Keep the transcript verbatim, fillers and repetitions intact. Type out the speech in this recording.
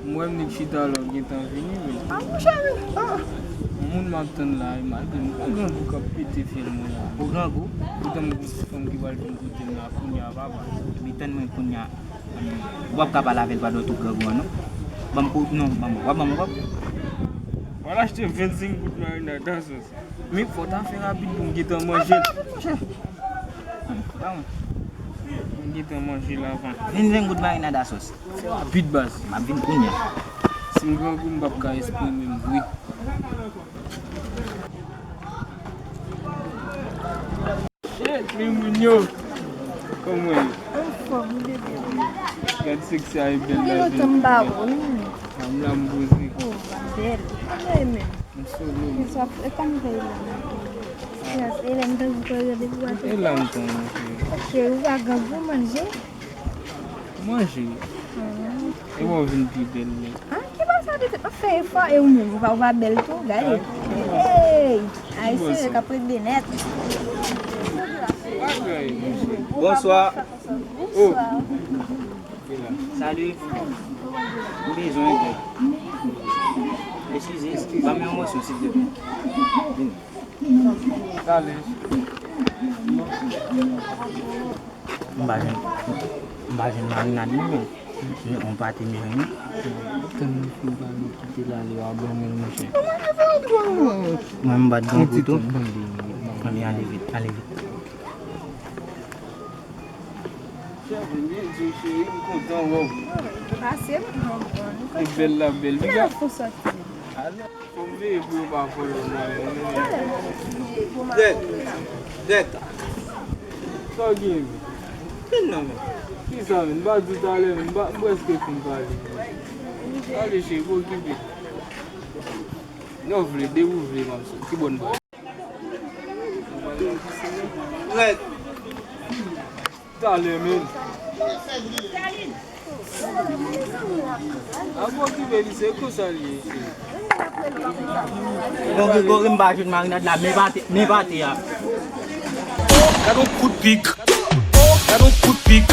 M wè m nik chita la, w gentan vini, men. A, monchè, men. Ah. Yon moun m ap tann la, e malgre m gon grangou k ap pete fyèl mwen la. Ou grangou? Poutan m gon ti fanm ki pral vin kote m la kounye a, papa. Epi tann mwen kounye a. W ap ka pale avè l pandan w tout grangou an, non? Ban m kou, non, ban m, w ap ban m kòb? W al achte vennsenk gout marinad a sòs. Men fò w ta fè rapid pou m gentan manje l. Ban mwen. M gentan manje l avan. Vennsenk gout marinad a sòs. Fè rapid, baz. M ap vin kounye a. Si m grangou, m p ap ka eksprime m vre. Shit, men moun yo. Kòman w ye? Anfòm, wi, bebe. Gad seksi a, e bèl la. Gen lontan m pa wè w. Fanm la, m poze. Oh, bèl. Kòman w ye menm? M solo. Men sa, e kòman w fè la? Yes, e lè m tankou kòrè depi w a. E la m tann, cheri. Cheri, ou pa grangou manje? Manje. Ah. E wè w vin pi bèl, men. Ah, ki pa sa de tèt? Fè efò, e ou menm, ou pa, ou pa bèl tou, gade. Ah. Hey! Ayisyen yo k ap regle nèt. Bagay, monchè. Bonswa. Oh. Salut. M bezwen yon kòb. Eskize, ban m yon moso, silvouplè. Vini. Talè. M pa jwenn, m pa jwenn marinad non, men yon pate m jwenn wi. Tann yon fi m pa vle kite l ale, w a ban m l, monchè. Mwen m bat grangou tou. Ann, ale vit, ale vit. Cheri, m byen di w, cheri, m kontan wè w. Pase m, m kontan. E bèl la, bèl. Piga. Fò m veye pou yo pa vòlò nan men. Dèt. Dèt. Sa w gen, men? Vin non, men. Kisa, men? M pa di w talè, men. M pa, m prèske fin pale. Pale, cheri, pa okipe. Lè w vle, depi w vle, m ap sot. Ki bò n pral? Rèd. Talè, men. Avan ki veni, se konsa l ye. Bon, Gregory, m pa jwenn marinad la, men pate, men pate a. Oh, gad yon kout pik. Oh, gad yon kout pik.